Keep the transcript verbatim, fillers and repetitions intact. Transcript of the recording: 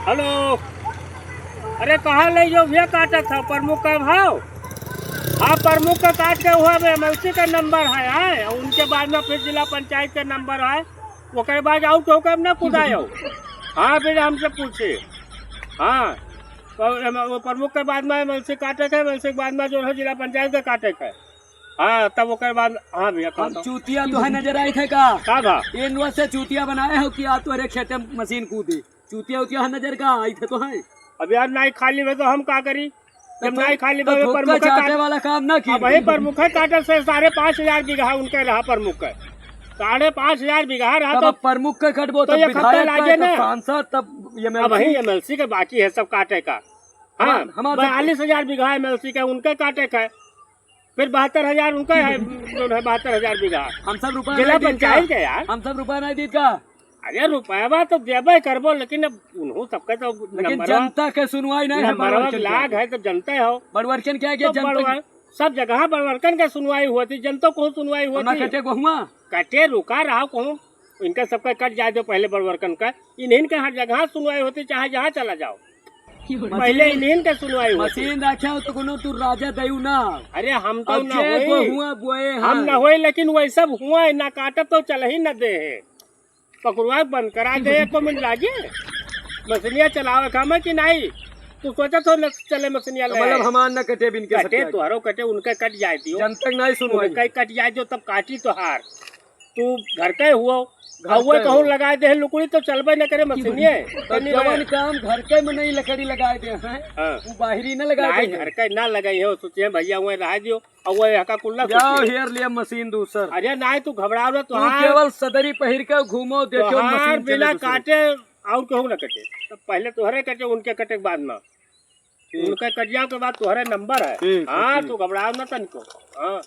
हेलो, अरे कहाँ ले जो भैया काटत है प्रमुख का भाव? हाँ, प्रमुख का काट के हुआ बे, एमएलसी का नंबर है, है, और उनके बाद में फिर जिला पंचायत का नंबर है, ओकरे बाद आउट होकर ना कुदायो। हाँ, फिर हमसे पूछे। हाँ, तो एम-, वो प्रमुख के बाद में एमएलसी काटे के, एमएलसी के बाद में जो है जिला पंचायत का काटे के। हाँ, तब ओकर बाद, हाँ भैया, हम कौन सा? चूतिया तो है नजर आई थे का? का बा? एनुआ से चूतिया बनाए हो कि आ तोहरे खेते मशीन कूदी? चूतिया उतिया है नजर का? आई थे तो है। अब यार, नाई खाली में तो हम का करी? तो जब तो, नाई खाली तो में फुक्का प्रमुख चाटे काट-, वाला काम ना की। अब वही प्रमुख है काटे से साढ़े पाँच हजार बीघा उनके रहा प्रमुख है। साढ़े पाँच हजार बीघा रहा तब तो अब प्रमुख के कटबो, तो तब ये खत्ता विधायक का, लागे तब ना। सांसद, तब अब वही एमएलसी। एमएलसी के बाकी है सब काटे का। हाँ, हमार, हमार सब बयालीस हजार बीघा एमएलसी के उनके काटे का है। फिर बहत्तर हजार उनका है, जो है बहत्तर हजार बीघा। हम सब रुपया जिला नहीं दीत का? पंचायत के यार। हम सब रुपया नहीं दीत का? अरे रुपया तो देबे करबो, लेकिन अब उन्हों सबके तो लेकिन नंबरवा, जनता के सुनवाई नहीं है, नंबरवा बड़वर्कन लाग के। है तो जनते हो। बड़वर्कन क्या, क्या तो जनता बड़वर-, की? सब जगह बड़वर्कन के सुनवाई होती, जनता को सुनवाई होती। कटे को हुआ? कटे रुका रहा कहूँ, इनका सबका कट जाए दो पहले बड़वर्कन का। इन्हीं के हर जगह सुनवाई होती, चाहे जहाँ चला जाओ। पहले इन्हीं के सुनवाई होती। मशीन रखे हो तो कोनो तू राजा दयू ना। अरे हम तो अब ना जे होई। को हुआ बोए हम हैं। ना होई, लेकिन वही सब हुआ है, ना काटत तो चल ही ना दे है। पकड़वा बंद करा दे, एको मिनट लागे। मशीनिया चलावे काम है कि नहीं? तू सोचत हो न चले मशीनिया तो ले? मतलब हमार न कटे बिन के कटे सत्या। तोहरो कटे, उनके कट जाए दियो। जन तक नहीं सुनवाई। उनके कट जाए दियो, तब काटी तोहार। तू घर के हुओ, घर और वो के कहूँ हो। लगाए दे लुकड़ी तो चलबे न करे मशीनिये। तो तनी जवन बड़े। काम घर के में नहीं लकड़ी लगाए दे हैं, हाँ। वो बाहरी न लगाए नहीं, दे हैं। घर के ना लगाई हो, सोचे भैया वहीं रह दियो, और वो यहाँ का कुल्ला जाओ सोचे। हेर लिया मशीन दूसर। अरे नहीं, तू घबराओ ना, तू तोहार केवल सदरी पहिर के घूमो, देखो तोहार मशीन चले बिना दूसरे। काटे और कहूँ ना कटे। तब पहले तोहरे कटे, उनके कटे के बाद में। ठीक। उनके कटिया के बाद तोहरे नंबर है। ठीक है, हाँ, ठीक। तू घबराओ ना तनिको। हाँ।